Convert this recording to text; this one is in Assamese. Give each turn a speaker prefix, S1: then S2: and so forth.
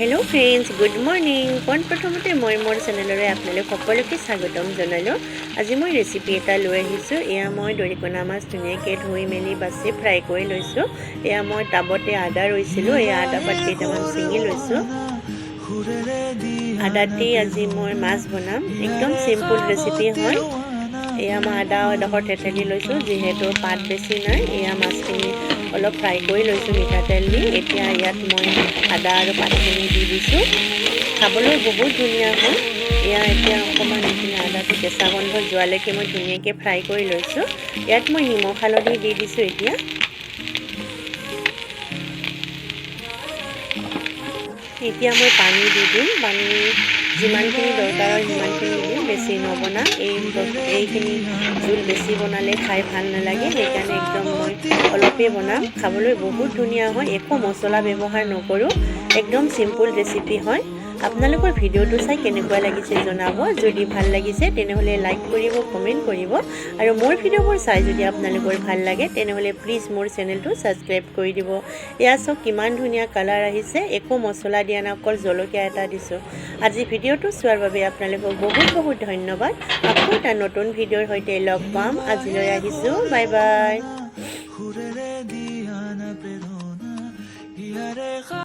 S1: Hello' friends, good morning. পোনপ্ৰথমতে মই মোৰ চেনেললৈ আপোনালোক সকলোকে স্বাগতম জনালোঁ। আজি মই ৰেচিপি এটা লৈ আহিছোঁ। এয়া মই দৰিকণা মাছ ধুনীয়াকৈ ধুই মেলি বাছি ফ্ৰাই কৰি লৈছোঁ। এয়া মই টাবতে আদা ৰুইছিলোঁ, এয়া আদা পাত কেইটামান ছিঙি লৈছোঁ। আদাতেই আজি মই মাছ বনাম। একদম চিম্পুল ৰেচিপি হয়। এয়া মই আদা এডোখৰ থেতেলি লৈছোঁ, যিহেতু পাত বেছি নাই। এয়া মাছখিনি অলপ ফ্ৰাই কৰি লৈছোঁ মিঠাতেল দি। এতিয়া ইয়াত মই আদা আৰু পাতখিনি দি দিছোঁ। খাবলৈ বহুত ধুনীয়া হয়। এয়া এতিয়া অকণমান এইখিনি আদাটো কেঁচা গোন্ধ যোৱালৈকে মই ধুনীয়াকৈ ফ্ৰাই কৰি লৈছোঁ। ইয়াত মই নিমখ, হালধি দি দিছোঁ। এতিয়া মই পানী দি দিম। পানী যিমানখিনি দৰকাৰ হয় সিমানখিনি দিম, বেছি নবনাম। এইখিনি জোল বেছি বনালে খাই ভাল নালাগে, সেইকাৰণে একদম মই অলপেই বনাম। খাবলৈ বহুত ধুনীয়া হয়। একো মছলা ব্যৱহাৰ নকৰোঁ, একদম চিম্পুল ৰেচিপি হয়। আপোনালোকৰ ভিডিঅ'টো চাই কেনেকুৱা লাগিছে জনাব। যদি ভাল লাগিছে, তেনেহ'লে লাইক কৰিব, কমেণ্ট কৰিব আৰু মোৰ ভিডিঅ'বোৰ চাই যদি আপোনালোকৰ ভাল লাগে, তেনেহ'লে প্লিজ মোৰ চেনেলটো ছাবস্ক্ৰাইব কৰি দিব। এয়া চাওক, কিমান ধুনীয়া কালাৰ আহিছে। একো মছলা দিয়া নাই, অকল জলকীয়া এটা দিছোঁ। আজি ভিডিঅ'টো চোৱাৰ বাবে আপোনালোকক বহুত বহুত ধন্যবাদ। আকৌ এটা নতুন ভিডিঅ'ৰ সৈতে লগ পাম। আজিলৈ আহিছোঁ, বাই বাই।